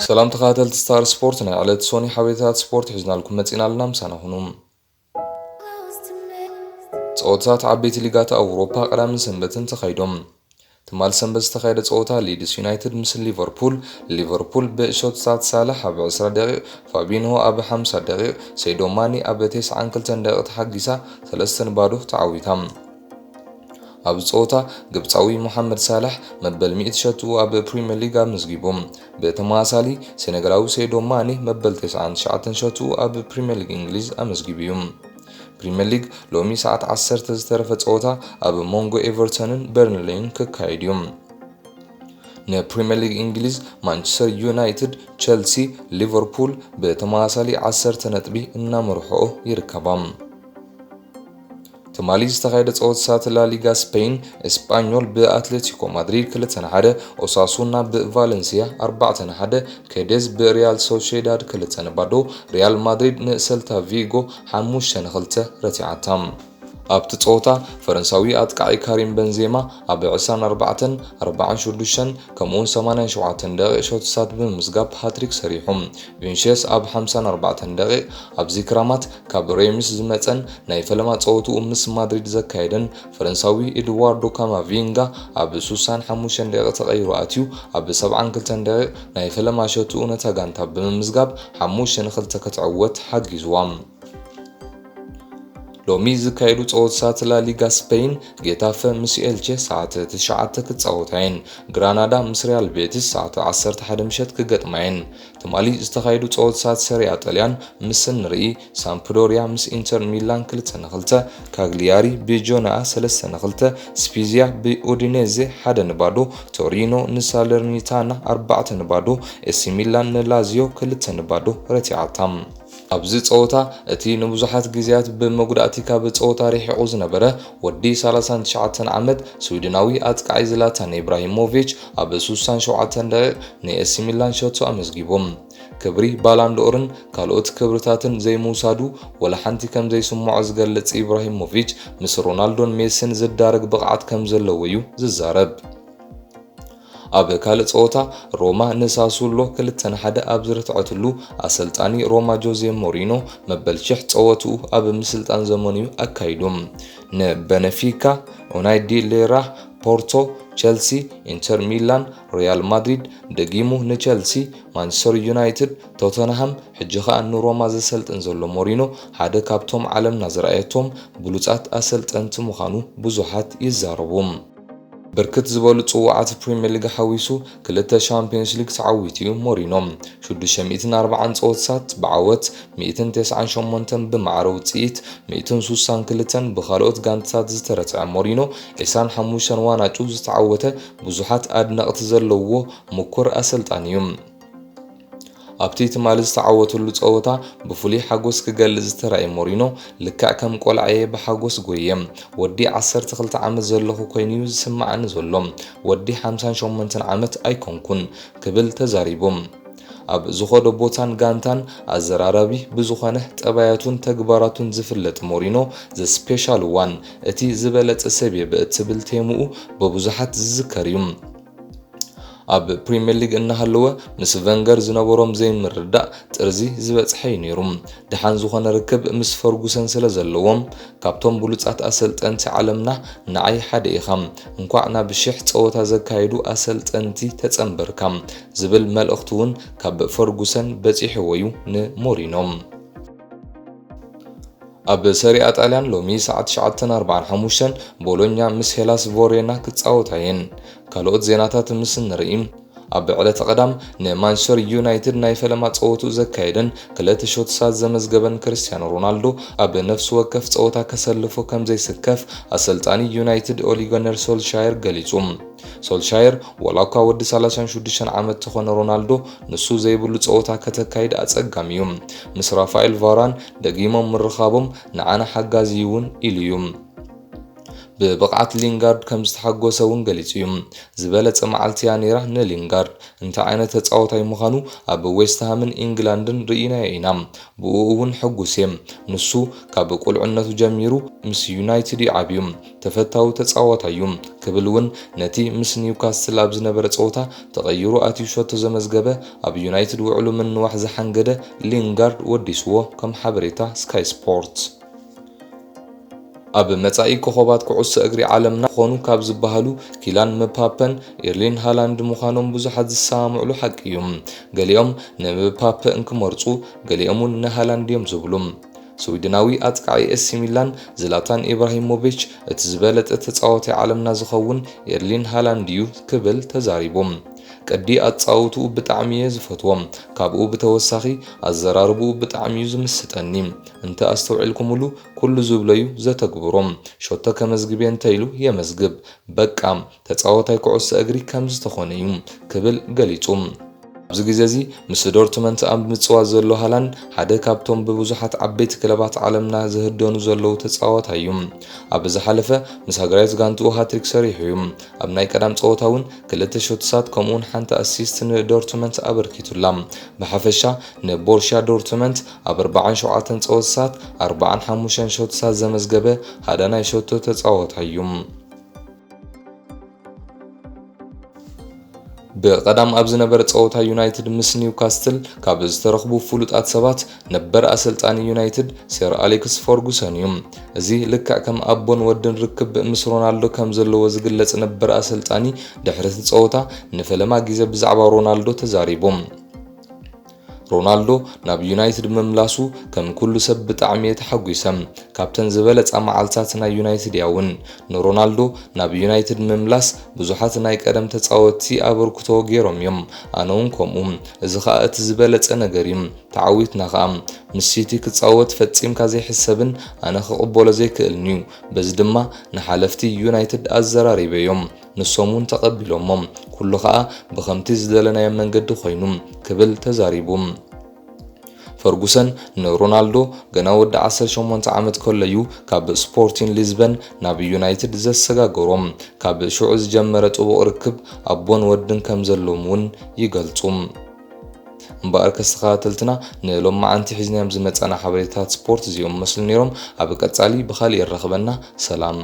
ሰላም ተኸታተልቲ ስታር ስፖርት፣ ናይ ዕለት ሶኒ ሓበሬታት ስፖርት ሒዝናልኩም መጺና ኣለና፣ ምሳና ኩኑ። ጸወታት ዓበይቲ ሊጋት ኣውሮፓ ቀዳምን ሰንበትን ተኻይዶም። ትማል ሰንበት ዝተኻየደ ጸወታ ሊድስ ዩናይትድ ምስ ሊቨርፑል፣ ሊቨርፑል ብእሾትታት ሳላሕ ኣብ ዕስራ ደቂቕ፣ ፋቢንሆ ኣብ ሓምሳ ደቂቕ፣ ሰይዶ ማኒ ኣብ ተስዓን ክልተን ደቂቕ ተሓጊሳ ሰለስተ ንባዶ ተዓዊታ። ኣብ ጸወታ ግብጻዊ ሞሓመድ ሳላሕ መበል ሚእቲ ሸትኡ ኣብ ፕሪምየር ሊግ ኣመዝጊቡ። ብተመሳሳሊ ሴኔጋላዊ ሰይዶ ማኒ መበል ተስዓን ትሽዓተን ሸትኡ ኣብ ፕሪምየር ሊግ እንግሊዝ ኣመዝጊቡ እዩ። ፕሪምየር ሊግ ሎሚ ሰዓት ዓሰርተ ዝተረፈ ጸወታ ኣብ መንጎ ኤቨርተንን በርንሌይን ክካየድ እዩ። ንፕሪምየር ሊግ እንግሊዝ ማንቸስተር ዩናይትድ፣ ቸልሲ፣ ሊቨርፑል ብተመሳሳሊ ዓሰርተ ነጥቢ እናመርሕኦ ይርከባ። ትማሊ ዝተኻየደ ጸወታታት ላሊጋ ስፔን፣ ኤስፓኞል ብኣትሌቲኮ ማድሪድ ክልተ ንሓደ፣ ኦሳሱና ብቫለንሲያ ኣርባዕተ ንሓደ፣ ኬዴዝ ብሪያል ሶሼዳድ ክልተ ንባዶ፣ ሪያል ማድሪድ ንሰልታ ቪጎ ሓሙሽተ ንክልተ ረቲዓታ። ኣብቲ ጸወታ ፈረንሳዊ ኣጥቃዒ ካሪም በንዜማ ኣብ ዕስራን ኣርባዕተን፣ ኣርባዓን ሽዱሽተን ከምኡውን ሰማንያን ሸውዓተን ደቂቕ ሾትሳት ብምምዝጋብ ሃትሪክ ሰሪሑ። ቪንሽየስ ኣብ ሓምሳን ኣርባዕተን ደቂቕ ኣብዚ ክራማት ካብ ሬምስ ዝመጸን ናይ ፈለማ ጸወትኡ ምስ ማድሪድ ዘካየደን ፈረንሳዊ ኤድዋርዶ ካማቪንጋ ኣብ ሱሳን ሓሙሽተን ደቂቕ ተቐይሩ ኣትዩ ኣብ ሰብዓን ክልተን ደቂቕ ናይ ፈለማ ሸትኡ ነታ ጋንታ ብምምዝጋብ ሓሙሽተ ንክልተ ክትዕወት ሓጊዝዋ። ሎሚ ዝካየዱ ጸወታታት ላሊጋ ስፔን፣ ጌታፈ ምስ ኤልቼ ሰዓት ትሽዓተ ክጻወታ እየን። ግራናዳ ምስ ሪያል ቤቲስ ሰዓት ዓሰርተ ሓደ ምሸት ክገጥማ እየን። ትማሊ ዝተኻየዱ ጸወታታት ሰሪያ ጣልያን ምስ ንርኢ፣ ሳምፕዶሪያ ምስ ኢንተር ሚላን ክልተ ንክልተ፣ ካግሊያሪ ብጆኖኣ ሰለስተ ንክልተ፣ ስፒዚያ ብኡዲኔዜ ሓደ ንባዶ፣ ቶሪኖ ንሳለርኒታና ኣርባዕተ ንባዶ፣ ኤሲ ሚላን ንላዚዮ ክልተ ንባዶ ረቲዓታ። ኣብዚ ጸወታ፣ እቲ ንብዙሓት ግዜያት ብመጉዳእቲ ካብ ጸወታ ርሒቑ ዝነበረ ወዲ ሰላሳን ትሽዓተን ዓመት ስዊድናዊ ኣጥቃዒ ዝላታን ኢብራሂሞቪች ኣብ ሱሳን ሸውዓተን ደቂቕ ንኤሲ ሚላን ሸቶ ኣመዝጊቡ። ክብሪ ባላንዶርን ካልኦት ክብርታትን ዘይምውሳዱ ወላ ሓንቲ ከም ዘይስምዖ ዝገልጽ ኢብራሂሞቪች፣ ምስ ሮናልዶን ሜስን ዝዳረግ ብቕዓት ከም ዘለዎ እዩ ዝዛረብ። ኣብ ካልእ ጸወታ፣ ሮማ ንሳሱሎ ክልተ ንሓደ ኣብ ዝረትዐትሉ፣ ኣሰልጣኒ ሮማ ጆዜ ሞሪኖ መበል ሽሕ ጸወትኡ ኣብ ምስልጣን ዘመኑ ኣካይዱ። ንበነፊካ፣ ኡናይ ዲ ሌራ፣ ፖርቶ፣ ቸልሲ፣ ኢንተር ሚላን፣ ሪያል ማድሪድ፣ ደጊሙ ንቸልሲ፣ ማንቸስተር ዩናይትድ፣ ቶተንሃም፣ ሕጂ ኸኣ ንሮማ ዘሰልጥን ዘሎ ሞሪኖ ሓደ ካብቶም ዓለምና ዝረኣየቶም ብሉጻት ኣሰልጠንቲ ምዃኑ ብዙሓት ይዛረቡ። ብርክት ዝበሉ ጽዋዓት ፕሪምየር ሊግ ሓዊሱ ክልተ ሻምፒዮንስ ሊግ ተዓዊቱ እዩ ሞሪኖ። ሽዱሽተ ሚእትን ኣርባዓን ጸወታታት ብዓወት፣ ሚእትን ተስዓን ሸሞንተን ብማዕረ ውጽኢት፣ ሚእትን ሱሳን ክልተን ብኻልኦት ጋንታታት ዝተረትዐ ሞሪኖ፣ ዕስራን ሓሙሽተን ዋናጩ ዝተዓወተ ብዙሓት ኣድነቕቲ ዘለውዎ ምኩር ኣሰልጣኒ እዩ። ኣብቲ ትማሊ ዝተዓወተሉ ጸወታ ብፍሉይ ሓጎስ ክገልጽ ዝተራእየ ሞሪኖ፣ ልክዕ ከም ቆልዓ እየ ብሓጎስ ጎየ። ወዲ ዓሰርተ ክልተ ዓመት ዘለኹ ኮይኑ እዩ ዝስምዓኒ ዘሎ። ወዲ ሓምሳን ሸሞንተን ዓመት ኣይኮንኩን፣ ክብል ተዛሪቡ። ኣብ ዝኸዶ ቦታን ጋንታን ኣዘራራቢ ብዝኾነ ጠባያቱን ተግባራቱን ዝፍለጥ ሞሪኖ፣ ዘ ስፔሻል ዋን፣ እቲ ዝበለጸ ሰብ እየ ብእትብል ቴምኡ ብብዙሓት ዝዝከር እዩ። ኣብ ፕሪምየር ሊግ እናሃለወ ምስ ቨንገር ዝነበሮም ዘይምርዳእ ጥርዚ ዝበጽሐ እዩ ነይሩ። ደሓን ዝኾነ ርክብ ምስ ፈርጉሰን ስለ ዘለዎም፣ ካብቶም ብሉጻት ኣሰልጠንቲ ዓለምና ንዓይ ሓደ ኢኻ፣ እንኳዕ ናብ ሽሕ ጸወታ ዘካየዱ ኣሰልጠንቲ ተጸንበርካ ዝብል መልእኽቲ እውን ካብ ፈርጉሰን በጺሕዎ እዩ ንሞሪኖ። ኣብ ሰሪኣ ጣልያን ሎሚ ሰዓት ትሽዓተን ኣርባዓን ሓሙሽተን ቦሎኛ ምስ ሄላስ ቮሬና ክጻወታ እየን። ካልኦት ዜናታት ምስ ንርኢ፣ ኣብ ዕለተ ቀዳም ንማንቸስተር ዩናይትድ ናይ ፈለማ ጸወትኡ ዘካየደን ክልተ ሾትሳት ዘመዝገበን ክርስቲያኖ ሮናልዶ፣ ኣብ ነፍሲ ወከፍ ጸወታ ከሰልፎ ከም ዘይስከፍ ኣሰልጣኒ ዩናይትድ ኦሊ ጉነር ሶልሻየር ገሊጹ። ሶልሻየር፣ ዋላ እኳ ወዲ ሰላሳን ሽዱሽተን ዓመት ተኾነ ሮናልዶ፣ ንሱ ዘይብሉ ጸወታ ከተካይድ ኣጸጋሚ እዩ። ምስ ራፋኤል ቫራን ደጊሞም ምርኻቦም ንዓና ሓጋዚ እውን ኢሉ እዩ። ብብቕዓት ሊንጋርድ ከም ዝተሓጎሰ እውን ገሊጹ እዩ። ዝበለጸ መዓልቲ እያ ነይራ ንሊንጋርድ። እንታይ ዓይነት ተጻዋታይ ምዃኑ ኣብ ዌስትሃምን ኢንግላንድን ርኢናዮ ኢና። ብእኡ እውን ሕጉስ እየ። ንሱ ካብ ቁልዕነቱ ጀሚሩ ምስ ዩናይትድ እዩ ዓብዩ። ተፈታዊ ተጻዋታይ እዩ ክብል እውን ነቲ ምስ ኒውካስትል ኣብ ዝነበረ ጸወታ ተቐይሩ ኣትዩ ሸቶ ዘመዝገበ ኣብ ዩናይትድ ውዕሉ ምንዋሕ ዝሓንገደ ሊንጋርድ ወዲስዎ ከም ሓበሬታ ስካይ ስፖርት። ኣብ መጻኢ ኮኾባት ኩዕሶ እግሪ ዓለምና ክኾኑ ካብ ዝበሃሉ ኪላን ምፓፐን ኤርሊን ሃላንድ ምዃኖም ብዙሓት ዝሰማምዕሉ ሓቂ እዩ። ገሊኦም ንምፓፐ እንክመርጹ፣ ገሊኦም እውን ንሃላንድ እዮም ዝብሉ። ስዊድናዊ ኣጥቃዒ ኤሲ ሚላን ዝላታን ኢብራሂሞቪች እቲ ዝበለጠ ተጻዋታይ ዓለምና ዝኸውን ኤርሊን ሃላንድ እዩ ክብል ተዛሪቡ። ቅዲ ኣጻውትኡ ብጣዕሚ እየ ዝፈትዎ። ካብኡ ብተወሳኺ ኣዘራርብኡ ብጣዕሚ እዩ ዝምስጠኒ። እንተ ኣስተውዒልኩምሉ ኩሉ ዝብሎ እዩ ዘተግብሮ። ሸቶ ከመዝግብ እየ እንተኢሉ የመዝግብ። በቃ ተጻዋታይ ኩዕሶ እግሪ ከም ዝተኾነ እዩ ክብል ገሊጹ። ኣብዚ ግዜ እዚ ምስ ዶርትመንት ኣብ ምጽዋት ዘሎ ሃላንድ ሓደ ካብቶም ብብዙሓት ዓበይቲ ክለባት ዓለምና ዝህደኑ ዘለዉ ተጻዋታይ እዩ። ኣብ ዝሓለፈ ምስ ሃገራዊት ጋንትኡ ሃትሪክ ሰሪሑ እዩ። ኣብ ናይ ቀዳም ጸወታ እውን ክልተ ሸቶታት ከምኡውን ሓንቲ ኣሲስት ንዶርትመንት ኣበርኪቱላ። ብሓፈሻ ንቦርሻ ዶርትመንት ኣብ ኣርባዓን ሸውዓተን ጸወታታት ኣርባዓን ሓሙሽተን ሸቶታት ዘመዝገበ ሃዳናይ ሸቶ ተጻዋታይ እዩ። ብቐዳም ኣብ ዝነበረ ጸወታ ዩናይትድ ምስ ኒውካስትል ካብ ዝተረኽቡ ፍሉጣት ሰባት ነበር ኣሰልጣኒ ዩናይትድ ሰር ኣሌክስ ፈርጉሰን እዩ። እዚ ልክዕ ከም ኣቦን ወድን ርክብ ምስ ሮናልዶ ከም ዘለዎ ዝግለጽ ነበር ኣሰልጣኒ ድሕሪ እቲ ጸወታ ንፈለማ ግዜ ብዛዕባ ሮናልዶ ተዛሪቡ። ሮናልዶ ናብ ዩናይትድ ምምላሱ ከም ኩሉ ሰብ ብጣዕሚ እየ ተሓጒሰ። ካብተን ዝበለጻ መዓልታት ናይ ዩናይትድ እያ እውን። ንሮናልዶ ናብ ዩናይትድ ምምላስ ብዙሓት ናይ ቀደም ተጻወትቲ ኣበርክቶ ገይሮም እዮም። ኣነ እውን ከምኡ። እዚ ኸኣ እቲ ዝበለጸ ነገር እዩ። ተዓዊትና ኸኣ። ምስ ሲቲ ክጻወት ፈጺምካ ዘይሕሰብን ኣነ ክቕበሎ ዘይክእልን እዩ። በዚ ድማ ንሓለፍቲ ዩናይትድ ኣዘራሪበዮም። ንሶም እውን ተቐቢሎሞ። ኩሉ ኸኣ ብኸምቲ ዝደለናዮ መንገዲ ኮይኑ ክብል ተዛሪቡ። ፈርጉሰን ንሮናልዶ ገና ወዲ ዓሰርተ ሸሞንተ ዓመት ከሎ እዩ ካብ ስፖርቲን ሊዝበን ናብ ዩናይትድ ዘሰጋገሮ። ካብ ሽዑ ዝጀመረ ጥቡቕ ርክብ ኣቦን ወድን ከም ዘለዎም እውን ይገልጹ። እምበኣር ከስ ተኸታተልትና ንሎማዓንቲ ሒዝናዮም ዝመጻና ሓበሬታታት ስፖርት እዚኦም መስሉ ነይሮም። ኣብ ቀጻሊ ብኻልእ የራኽበና። ሰላም።